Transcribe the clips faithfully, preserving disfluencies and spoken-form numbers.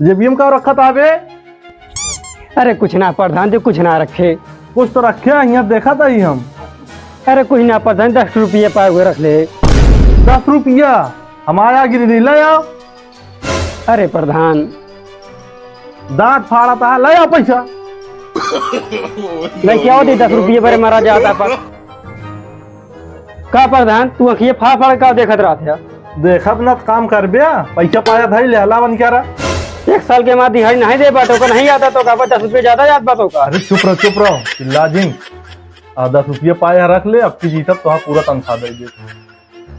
जेबिया में का रखत हा बे? अरे कुछ ना प्रधान जी, कुछ ना रखे। कुछ तो रखे, हियाँ देखत ही हम। अरे कुछ ना प्रधान, दस रुपये पाए हुए रख ले। दस रुपया? हमारे यहाँ गिरी रही, ले आओ। अरे प्रधान। दाँत फाड़त हा, ले आओ पैसा। नहीं क्या होती, दस रुपये पर मरा जाता पर। का प्रधान, तू अखिए फाड़ फाड़ का देखत रहत है? देखब ना त काम करबे, पैसा पाया था, लेहला बन क्या रहा? एक साल के बाद दिहाड़ी नहीं दे बाटो का, नहीं आता तो का, पचास रुपये ज्यादा याद बाटो का। अरे चुप रहो, चुप रहो, चिल्ला जिन। आ, दस रुपये पाया रख ले, अब की जीतब तो हाँ पूरा तनख्वाह दे दे।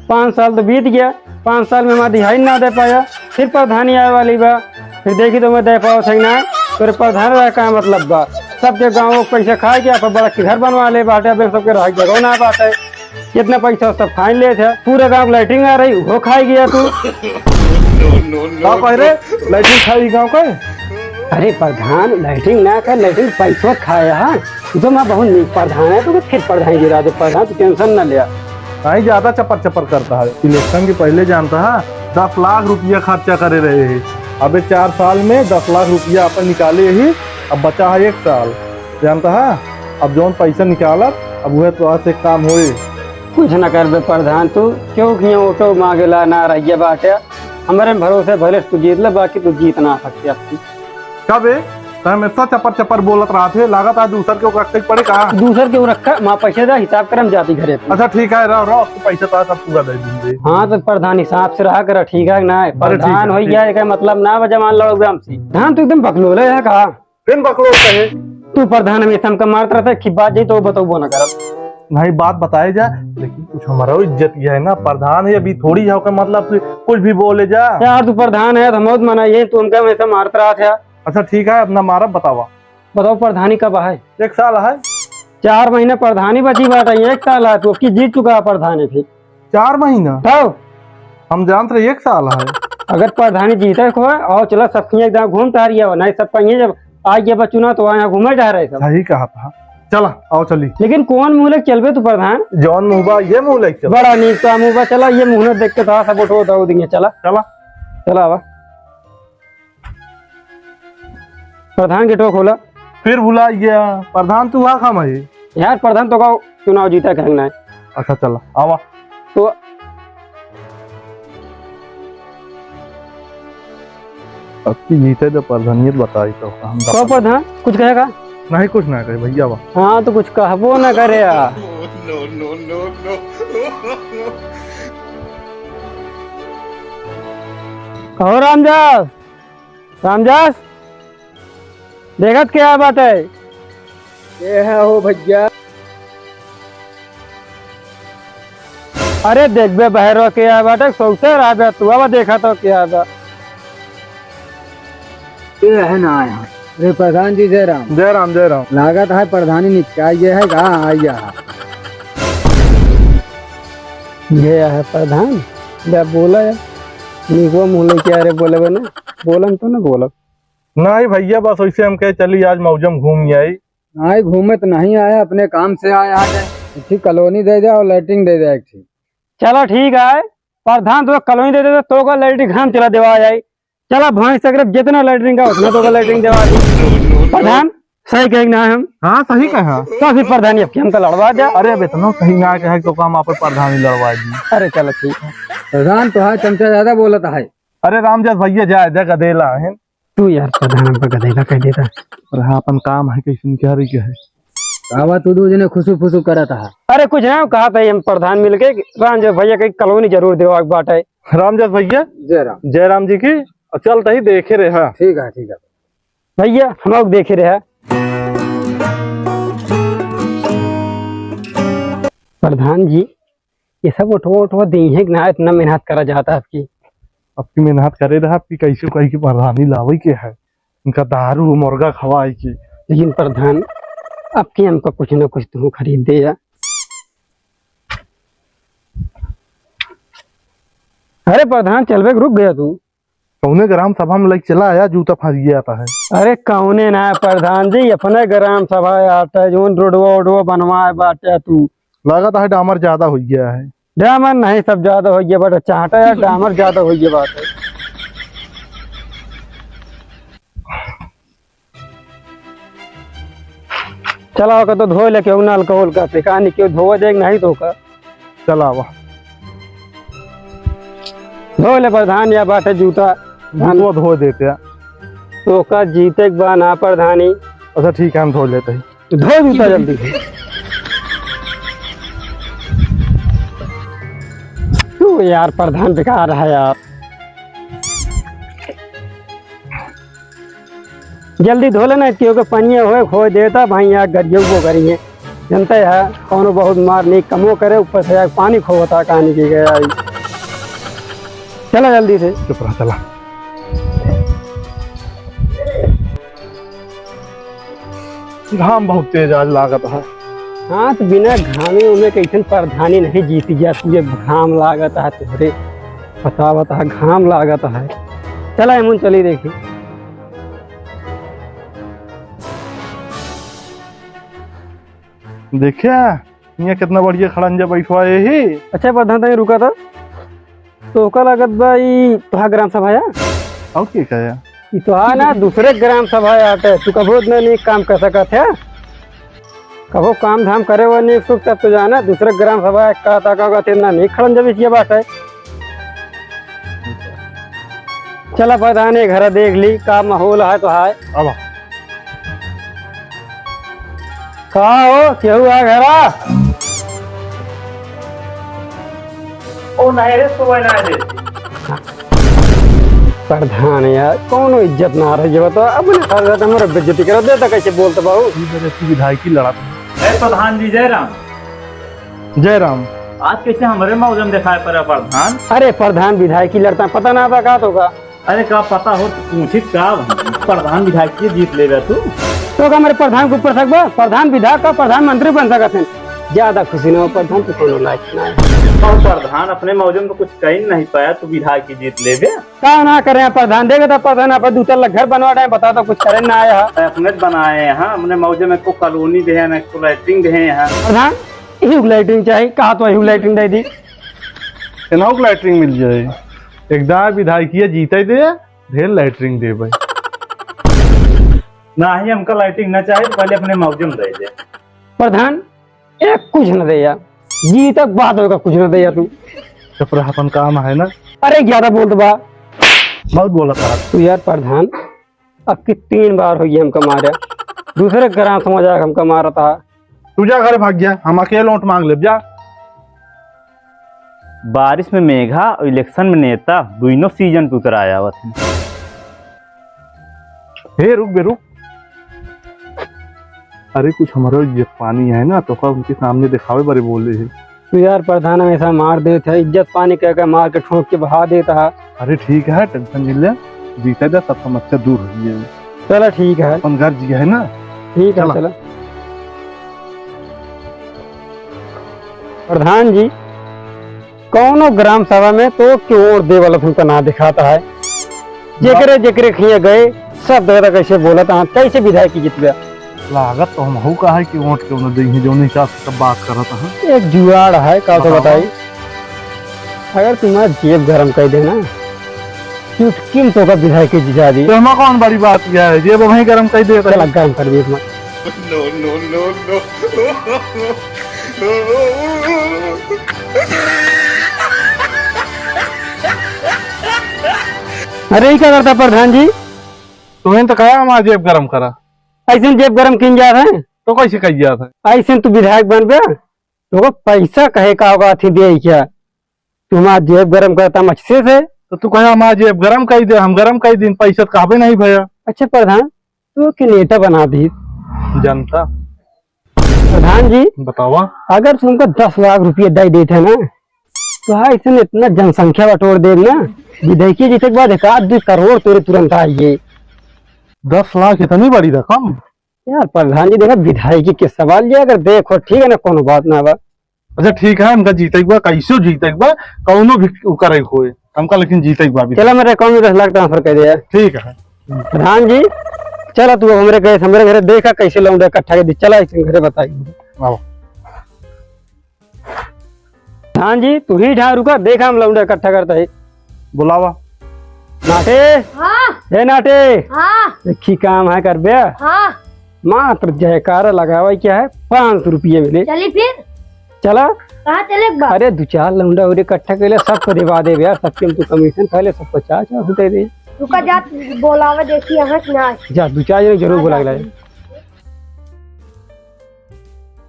पाँच साल तो बीत गया, पाँच साल में हमार दिहाड़ी ना दे पाया, फिर प्रधानी आए वाली बा, फिर देखी तो मैं दे पाओ सही ना। तोरे प्रधान रहा का मतलब बा, सबके गाँव को पैसा खाए के अपन बड़ा के घर बनवा ले बाटे, अब सबके रह जगह ना बाटे। जितना पैसा सब खाई ले थे, पूरे गाँव को लैट्रिन आ रही, वो खाई गया तू। का कह रहे? लैट्रिन खाई गाँव का? अरे प्रधान, लैट्रिन ना खाए, लैट्रिन पैसा खाए, हाँ? तू तो मैं बहुत नीक प्रधान है, तू तो फिर प्रधान गिरा दे प्रधान, तू टेंशन ना ले। नहीं, ज्यादा चपर चपर करता है। इलेक्शन के पहले जानता है, दस लाख रुपया खर्चा करे रहे हैं। अबे चार साल में दस लाख रुपया अपन निकाले ही, अब बचा है एक साल। जानता है, अब जौन पैसा निकालत, अब वह तो आज से काम होए। कुछ ना करबे प्रधान, तू क्यों किया ऑटो मांगेला ना रहिए बाटे। हमारे भरोसे भले तू जीत ले, बाकी तू जीत ना सकते अब की। का बे? तैं हमेशा चपर चपर बोलत रहत है, लागत आज दूसर के ओकर रखे के पड़े का? दूसर के रखा, माँ पैसे दे, हिसाब कर, हम जाती घरे अपने। अच्छा ठीक है, रहो, रहो, आपको पैसा तो सब पूरा दे देंगे। हाँ, तो प्रधान हिसाब से रहा कर, ठीक है कि ना? अरे, ठीक प्रधान है, हो ठीक। गया, एक मतलब ना बा जमान लड़ोगे हमसे। धान तो एकदम बकलोले है का? फिर बकलोल कहे? तू प्रधान हमेशा हमका मारत रहता है, कि बात जाई तो बतौबो ना करब। नहीं, बात बताए जा, लेकिन कुछ हमारा इज्जत ही है ना, प्रधान है, अभी थोड़ी है, ओकर मतलब कि कुछ भी बोले जा। यार, तू प्रधान है, तो हम बहुत मना, ये तू हमका हमेशा मारत रहत है। अच्छा ठीक है, अपना मारब बतावा। बताओ, प्रधानी कब है? एक साल है। चार महीने प्रधानी बची बात है, एक साल है, तू अब की जीत चुका है प्रधानी फिर। चार महीना? तब? हम जानत रहे एक साल है। अगर प्रधानी जीते को है, आओ चला सब कहीं एक जगह घूम टहर गया हो, नहीं सब कहीं जब आ गया बा चुनाव तो वहाँ घूमे टहरे सब। सही कहा था। चला, आओ चली। लेकिन कौन मुँह लेके चलबे तू प्रधान? जौन मुँह बा, ये मुँह लेके चल। बड़ा नीक तो मुँह बा, चला ये मुँह न देख के तो सब उठो दो दिन चला। चला। चला आवा। प्रधान गेटवा खोला। फिर भुला गया। प्रधान तू आ काम है? यार प्रधान तो का चुनाव जीता कहना है। अच्छा चला, आवा। तो अब की जीते तो प्रधानियत बताई तो हम कहो प्रधान, कुछ कहेगा? नहीं, कुछ ना कहे भैया, वाह। हाँ, तो कुछ कहबो ना करे यार। कहो रामदास, रामदास, देखत क्या बात है? के है हो भैया? अरे देखबे बहरो के आए बाटे, सौते रहबे तू, अब देखा तो के आए बा। ये है ना आया। अरे प्रधान जी, जय राम। जय राम, जय राम। लागत है प्रधानी निपटा ये है का? हाँ, आइया है। ये है प्रधान, जब बोला है, निको मुँह लेके आ रे, बोले बे ना, बोलन तो ना बोलब। नहीं भैया, बस वैसे हम कहे चली आज मौजम घूम आई। नहीं, घूमे तो नहीं आया, अपने काम से आया है। एक ठे कॉलोनी दे दे और लैट्रिन दे दे एक ठे। चला ठीक है, प्रधान तो कॉलोनी दे दे, तो का लैट्रिन हम चला देवा जाए। चला भैंस अगर जितना लैट्रिन का उतना तो का लैट्रिन देवा दी। प्रधान सही कहे ना हम? हाँ, सही कहा। तो फिर प्रधानी अब की हमका लड़वा दे। अरे अब इतना सही ना कहे तो काम आप प्रधानी लड़वा दी। अरे चलो ठीक है। प्रधान तो है, चमचा ज्यादा बोलता है। अरे रामदास भैया जाए दे, गदेला है। तू यार प्रधान पर गदेला कह देता। अरे हाँ, अपन काम है, कैसे क्या रही है? आवा तू दू जने खुसुर फुसुर करत हा। अरे कुछ ना, कहा था हम प्रधान मिलके रामदास भैया के कॉलोनी जरूर देवा के बाटे। रामदास भैया, जय राम। जय राम जी की। अब चलता ही देखे रहे, हाँ। ठीक है, ठीक है। भैया, हम लोग देखे रहे। प्रधान जी, ये सब उठवा उठवा दी है कि ना, इतना मेहनत करा जाता है आपकी। आपकी मेहनत करे रहा, आपकी कैसे कही की प्रधानी लावे के है, इनका दारू मुर्गा खवाए के। लेकिन प्रधान, आपके हमका कुछ ना कुछ तू खरीद दे यार। अरे प्रधान, चलबे के रुक गया तू। कौने ग्राम सभा में लेके चला आया, जूता फंस गया था है। अरे कौने ना प्रधान जी, अपने ग्राम सभा आता है, जोन रोडवा ओडवा बनवाए बाटे तू। लागत है डामर ज्यादा हो गया है। डामर नहीं, सब ज्यादा हो गया बाटे, चाहता है डामर ज्यादा हो गया बाटे। चला, ओका तो धोए ले, केहू नलका उलका से, कहानी केहू धोए देख नहीं तो का। चला आवा। धोए ले प्रधान, या बाटे जूता। जूतवा धोए देते हैं। तो का जीते के बा ना प्रधानी। अच्छा ठीक है, हम धो लेते हैं। धो जूता जल्दी। तू यार प्रधान बेकार है यार। जल्दी धो लेना, इतनी होके पनिया होए, खोए देता भाई, यहाँ गरियो वो करी है। जनता है, कौनो बहुत मार नहीं, कमो करे, ऊपर से जाके पानी खोवता, कहानी की गया। चला जल्दी से। चुप रहा, चला। घाम बहुत तेज आज लागत है। हाँ, तो बिना घामे उमे कैसन प्रधानी नहीं जीती जाती, ये घाम लागत है तोहरे, बतावत है, घाम लागत है। चला एमुन चली देखी। देखिया, यहाँ कितना बढ़िया खड़ंजा बैठवा है ही। अच्छा, प्रधान, तनी रुका था। तो ओका लागत बा ई तोहार ग्राम सभा है? और के कहे? ई तोहार ना, दूसरे ग्राम सभा है आटे। तू कबो इतना नहीं काम कर सकत है। कबो काम धाम करे वो नहीं सुख, तब तो जाना, दूसरे ग्राम सभा है, का ताका का तेरना नहीं खड़ंजा बिछिया बाटे। चला प्रधान, ये घर देख ली, का माहौल है तो है। अब का हो, केहू आ घरा? ओ नहीं रे, सुबह ना दे। प्रधान यार, कौनो इज्जत ना रही, जब तो अपने साथ साथ हमारा बेइज्जती करा देता, कैसे बोलता बाबू? ई वजह से विधायकी लड़ा। ए प्रधान जी, जय राम। जय राम। आज कैसे हमरे मौजम दिखाए पड़ा प्रधान? अरे प्रधान विधायकी लड़ता, पता ना बा का तो का? अरे का पता हो तो पूछी का भाई? प्रधान विधायक के जीत लेबे तू? तो का मेरे प्रधान के ऊपर शक बा? प्रधान विधायक का प्रधानमंत्री बन सकत हैं। ज्यादा खुशी ना हो प्रधान, तू कोनो लायक ना है। और प्रधान अपने मौजम तो कुछ कही नहीं पाया, तू विधायक की जीत लेबे? का ना करे हैं प्रधान? देखे तो प्रधान अपन दू तल्ला घर बनवा रहे हैं, बता तो कुछ करे ना आया है। अपने बनाए हैं, हमने मौजम में को कॉलोनी दे हैं, को लैट्रिन दे हैं। प्रधान, यही लैट्रिन चाहिए, कहा तो यही लैट्रिन दे दी। एनाहू के लैट्रिन मिल जाए। एक दार विधायकिया जीते दे, ढेर लैट्रिन देबे। नाही, हमका लैट्रिन ना चाहे, पहले अपने मौजम दे दे। प्रधान, एक कुछ न दे यार, जीतक बाद होगा कुछ न दे यार तू। चुप रह, अपन काम है ना। अरे ज्यादा बोलत बा। बहुत बोलत बा। तू यार प्रधान, अब की तीन बार होइए हमका मारे, दूसरे ग्राम समझ आके हमका मारत हा। तू जा घरे भाग जा, हम अकेले वोट मांग लेब जा। बारिश में मेघा और इलेक्शन में नेता, दोनों सीजन पे उतराए आवत हैं। हे रुक बे रुक, अरे कुछ हमारा इज्जत पानी है ना, तो का उनके सामने दिखावे बरे बोले है। तू यार प्रधान हमेशा मार देत है, इज्जत पानी कह के मार के ठोक के बहा देत है। अरे ठीक है, टेंशन नहीं ले, जीते जा, सब समस्या दूर हो जाए। चला ठीक है। अपन घर जिया है ना। ठीक है, चला। चला। प्रधान जी, कौनो ग्राम सभा में तो क्यों वोट दे वाला तुमका ना दिखाता है? जेकरे जेकरे खिया गए, सब दादा कैसे बोलत हैं, कैसे विधायक की जीत गया? लागत तो हमहू का है कि वोट क्यों न देंगे, जो नहीं हिसाब से सब बात करत हैं। एक जुगाड़ है, का तो बतावा। बताई, अगर तुम्हारा जेब गरम कर देना, चुटकी में तो का विधायक की जिता दी। तो हमारा कौन बड़ी बात यह है, जेब वहीं गरम कर देता है। चला, गरम कर दी इसमें। No, no, no, no। अरे, ई का करता प्रधान जी? तुम्हें तो कहा हमारा जेब गरम करा। ऐसे जेब गरम किन जात है? तो कैसे कह जात है? ऐसे तू विधायक बन बे, तो पैसा कहे का होगा अथी दे क्या? तू हमारा जेब गरम करता मचसे से। तो तू कहा हमारा जेब गरम कर दे, हम गरम कर दिन, पैसा तो कहबे नहीं भैया। अच्छा प्रधान, तो के नेता बना दी जनता। प्रधान जी, बतावा। अगर तुमको दस लाख रुपये दे देते हैं ना, तो हाँ, इसने इतना जनसंख्या बटोर दे ना, विधायकी जीते के बाद एक आध दो करोड़ तेरे तुरंत आइए। दस लाख इतनी बड़ी रकम? यार प्रधान जी, देखा विधायकी के सवाल ये अगर देखो, ठीक है ना, कोनो बात ना बा। अच्छा ठीक है, हमका जीते के बा, कैसे जीते के बा, कौनो भी उ करे के होए, हमका लेकिन जीते के बा अभी। चला, मेरे अकाउंट में दस लाख ट्रांसफर कर दिया। ठीक है। प्रधान जी, चला तू अब हमरे गए, हमरे घरे देखा कैसे लौंडा इकट्ठा कर दी। चला इसे घरे बताई। आओ। प्रधान जी, तू ही ढा रुका, देखा हम लौंडा इकट्ठा करता है। बुलावा। नाटे। हाँ। ए नाटे। हाँ। एक ही काम है करबे। हाँ। मात्र जयकारा लगावे क्या है, पाँच सौ रुपये मिले। चली फिर। चला। कहाँ चले एक बार? अरे, दो चार लौंडा और इकट्ठा कर ले, सबको देवा दे यार, सबके हम तो कमीशन खा ले, सबको चार चार सौ दे दे। रुका, जा बोलावे, देखी यहाँ कि ना। जा, दो चार जने जरूर हाँ, बोला जा। के लाए।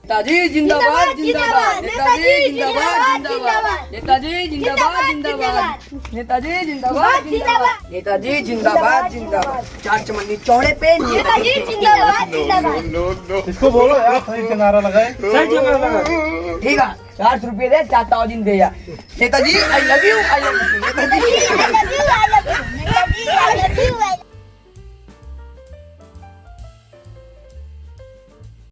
नेताजी जिंदाबाद, जिंदाबाद, नेताजी जिंदाबाद, जिंदाबाद, नेताजी जिंदाबाद, जिंदाबाद, नेताजी जिंदाबाद, जिंदाबाद, नेताजी जिंदाबाद, जिंदाबाद। चार चमन्नी चौड़े पे नेताजी जिंदाबाद, जिंदाबाद। इसको बोलो यार, सही से नारा लगाए। सही से नारा लगाए। ठीक है, चार सौ रुपये दे, चार ताव जिन दे यार। नेताजी, I love you, I love you। नेताजी, I love you, I love you। नेताजी, I love you,